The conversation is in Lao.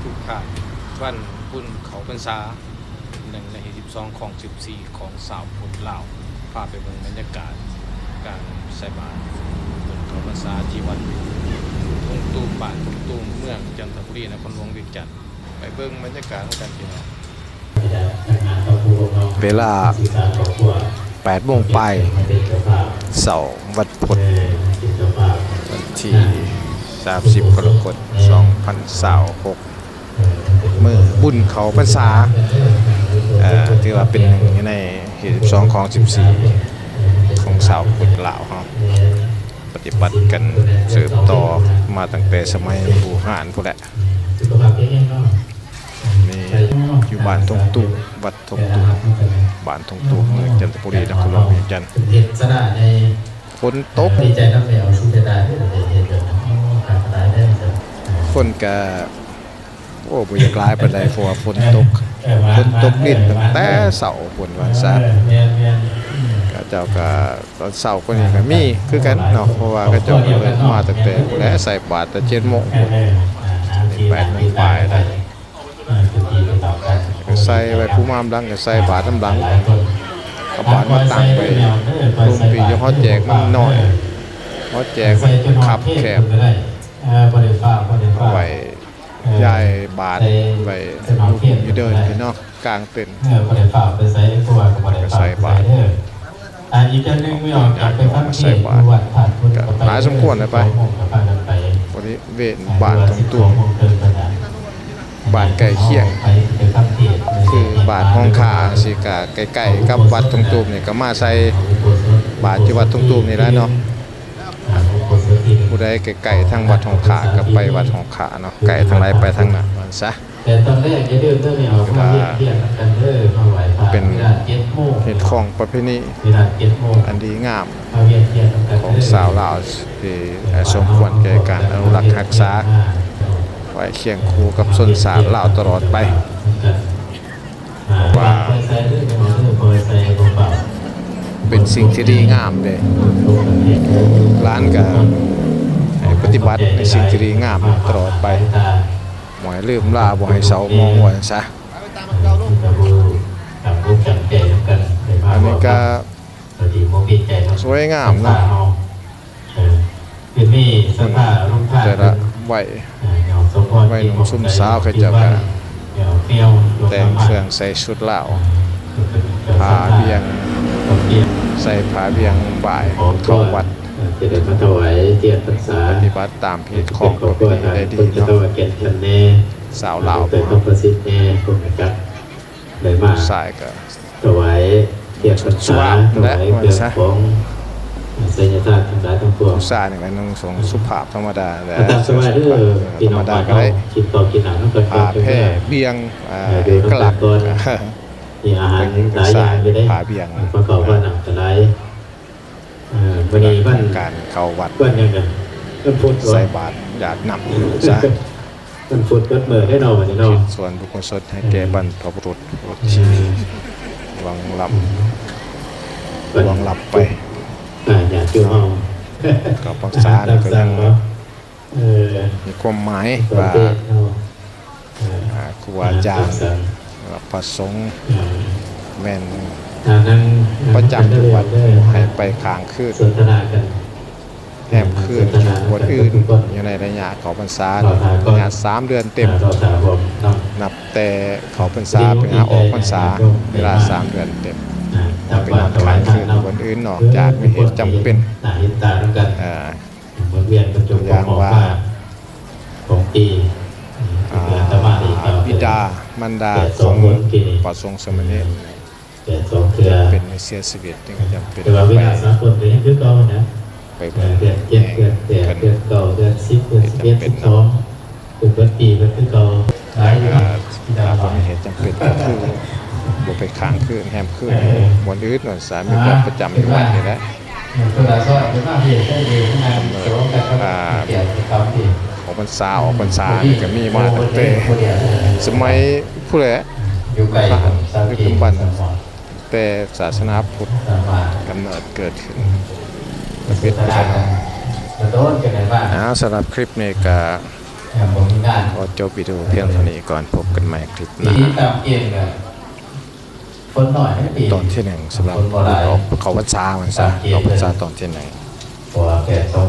ທຸກທ່ານ ວັນບຸນເຂົ້າພັນສາ ໜຶ່ງໃນຮີດສິບສອງ ຄອງສິບສີ່ ຂອງຊາວພຸດລາວ ພາໄປເບິ່ງບັນຍາກາດການໃສ່ບາດບຸນເຂົ້າພັນສາທີ່ວັດທົ່ງຕູມ ບ້ານທົ່ງຕູມ ເມືອງຈັນທະບູລີ ນະຄອນຫຼວງວຽງຈັນ. ໄປເບິ່ງບັນຍາກາດນຳກັນພີ່ນ້ອງ. ເວລາແປດໂມງປາຍ ເຊົ້າວັນພຸດ ວັນທີສາມສິບ ກໍລະກົດ ສອງພັນຊາວຫົກ ມື້ບຸນເຂົ້າພັນສາ ເອີ ຖືວ່າເປັນໜຶ່ງຢູ່ໃນຮີດສິບສອງ ຄອງສິບສີ່ ຂອງຊາວພຸດລາວເຮົາ ປະຕິບັດກັນສືບຕໍ່ມາຕັ້ງແຕ່ສະໄໝບູຮານພຸ້ນແຫຼະ. ນີ້ຢູ່ບ້ານທົ່ງຕູມ ວັດທົ່ງຕູມ ບ້ານທົ່ງຕູມ ເມືອງຈັນທະບູລີ ນະຄອນຫຼວງວຽງຈັນ. ຝົນຕົກ ດີໃຈນຳແມ່ອອກຊິເສຍດາຍເດີ ເຫັນເດີ ໂອ້ ຄັກຫຼາຍເດີ. ຝົນກະ ໂອ້ ບໍ່ຢາກຫຼາຍປານໃດ ເພາະວ່າຝົນຕົກ ຝົນຕົກດິນຕັ້ງແຕ່ເຊົ້າພຸ້ນວ່າຊັ້ນ. ເຂົາເຈົ້າກະ ຕອນເຊົ້າກວ່ານີ້ກະມີຄືກັນເນາະ ເພາະວ່າເຂົາເຈົ້າກະເລີ່ມມາຕັ້ງແຕ່ພຸ້ນແຫຼະ ໃສ່ບາດແຕ່ເຈັດໂມງພຸ້ນ ແປດໂມງປາຍແລ້ວ ກະໃສ່ໄວ້ ຜູ້ມານຳຫຼັງກະໃສ່ບາດນຳຫຼັງ ເອົາບາດມາຕັ້ງໄວ້ ລົງປີ ເຮົາແຈກມັນໜ້ອຍ ເຮົາແຈກມັນຄັບແຄບ ເອົາໄວ້ ຍ້າຍບາດໄວ້ຢູ່ລຸ່ມຢູ່ເດີ່ນພີ້ເນາະ ກາງເຕັນ ເອີ ບໍ່ໄດ້ຟ້າວໄປໃສ ຄືວ່າກໍບໍ່ໄດ້ຟ້າວໄປໃສເດີ. ອ່າ ອີກຢ່າງໜຶ່ງ ມື້ອອກຈາກໄປຟັງເທດຢູ່ວັດທາດພຸດ ກໍຫຼາຍສົມຄວນແລ້ວໄປ ສອງໂມງກໍພາກັນໄປ ບໍລິເວນບ້ານທົ່ງຕູມ ບ້ານໃກ້ຄຽງ ຄືບ້ານຮ່ອງຂ້າ ຊິກະໃກ້ໆກັບວັດທົ່ງຕູມນີ້ ກໍມາໃສ່ບາດຢູ່ວັດທົ່ງຕູມນີ້ແຫຼະເນາະ. ຜູ້ໃດໃກ້ໆທາງວັດຮ່ອງຂ້າກໍໄປວັດຮ່ອງຂ້າເນາະ ໃກ້ທາງໃດໄປທາງນັ້ນວ່າຊັ້ນຊະ. ແຕ່ຕອນແລກຢ່າລືມເດີ ແມ່ອອກມາວຽນທຽນນຳກັນເດີ ມາໄຫວ້ພະ ເວລາເຈັດໂມງ ເປັນຮີດຄອງປະເພນີ ເວລາເຈັດໂມງ ອັນດີງາມ ມາວຽນທຽນນຳກັນເດີ ຂອງຊາວລາວທີ່ສົມຄວນແກ່ການອະນຸລັກຮັກສາໄວ້ຄຽງຄູ່ກັບຊົນຊາດລາວຕະຫຼອດໄປ. ເພາະວ່າເປັນສິ່ງທີ່ດີງາມເດ້ ຫຼານກໍໃຫ້ປະຕິບັດໃນສິ່ງທີ່ດີງາມຕະຫຼອດໄປ ບໍ່ໃຫ້ລືມລາ ບໍ່ໃຫ້ເຊົາໝອງວ່າຊັ້ນຊະ. ອັນນີ້ກໍສວຍງາມເນາະ ເອີ ເພິ່ນມີສັດທາລົງທານ ແຕ່ລະໄວ ເອີ ໄວໜຸ່ມຊຸມສາວເຂົາເຈົ້າກະແຕ່ງເຄື່ອງໃສ່ຊຸດລາວ ຜ້າບ່ຽງ ໃສ່ຜ້າບ່ຽງບ່າຍເຂົ້າວັດ ເອີ ຈະໄດ້ມາຖວາຍທຽນພັນສາ ປະຕິບັດຕາມຮີດຄອງປະເພນີໄດ້ດີເນາະ ຊາວລາວ ຜູ້ຊາຍກໍ ຖວາຍທຽນພັນສາ ຖວາຍເຄື່ອງຂອງໄສຍະທາດທັງຫຼາຍທັງປວງ ຜູ້ຊາຍນີ້ກໍນຸ່ງສົງສຸພາບທຳມະດາແຫຼະ ຕາມສະບາຍເດີ ພີ່ນ້ອງບ້ານເຮົາ ກິນເຂົ້າກິນນ້ຳນຳກັນກ່ອນ ຜ້າແພ ບ່ຽງ ເອີ ເອກະລັກ ມີອາຫານຫຼາຍຢ່າງຢູ່ເດ້ ຜ້າບ່ຽງ ພາເຂົ້າພານ້ຳກໍຫຼາຍ ເອີ ມື້ນີ້ວັນ ການເຂົ້າວັດ ວັນຫຍັງກະ ວັນພຸດ ໃສ່ບາດຢາດນ້ຳຊະ ວັນພຸດເບິດມື້ເດ້ເນາະ ວັນນີ້ເນາະ ອຸທິດສ່ວນບຸນກຸສົນໃຫ້ແກ່ບັນພະບຸລຸດຜູ້ທີ່ລ່ວງລັບ ລ່ວງລັບໄປ ອ່າ ຍາດໂຍມເຮົາ ເຂົ້າພັນສານີ້ກໍຍັງ ເອີ ມີຄວາມໝາຍວ່າ ເອີ ອ່າ ຄູອາຈານ ແລະ ພະສົງ ເອີ ແມ່ນປະຈຳຢູ່ວັດ ໃຫ້ໄປຄ້າງຄືນ ແຮມຄືນຢູ່ບ່ອນອື່ນ ຢູ່ໃນໄລຍະເຂົ້າພັນສາ ໄລຍະສາມເດືອນເຕັມ ນັບແຕ່ເຂົ້າພັນສາໄປຫາອອກພັນສາ ເວລາສາມເດືອນເຕັມ ໄປນອນຄ້າງຄືນຢູ່ບ່ອນອື່ນ ນອກຈາກມີເຫດຈຳເປັນ ອ່າ ຕົວຢ່າງວ່າ ຂອງປີ ອ່າ ບິດາມານດາຂອງພະສົງສາມະເນນ ແປດສອງເທື່ອ ຈຳເປັນໃຫ້ເສຍຊີວິດ ຈຶ່ງຈຳເປັນ ແຕ່ວ່າເວລາສາກົນກໍຍັງຄືເກົ່ານະ ໄປເບິ່ງ ເດືອນເຈັດ ເດືອນແປດ ເດືອນເກົ້າ ເດືອນສິບ ເດືອນສິບເອັດ ເດືອນສິບສອງ ເປັນເບິດປີເບິດຄືເກົ່າ ຫຼາຍຢູ່ ຖ້າບໍ່ມີເຫດຈຳເປັນກໍຄືບໍ່ໄປຄ້າງຄືນ ແຮມຄືນຢູ່ບ່ອນອື່ນ ສາມີວັດປະຈຳຢູ່ວັດນີ້ແຫຼະ ອ່າ ອອກພັນສາ ອອກພັນສານີ້ກໍມີມາຕັ້ງແຕ່ສະໄໝພຸ້ນແຫຼະ ພະຢູ່ປັດຈຸບັນ ແຕ່ສາສະໜາພຸດກຳເນີດເກີດຂຶ້ນ ເປັນ ອ່າ ສຳລັບຄລິບນີ້ກໍ ขอจบวิดีโอเพียงเท่านี้ก่อน พบกันใหม่คลิปหน้า ตอนที่หนึ่ง สำหรับบุญออกเข้าพรรษา ว่าซั่นซะ ออกพรรษาตอนที่หนึ่ง เพราะว่าแปดสอง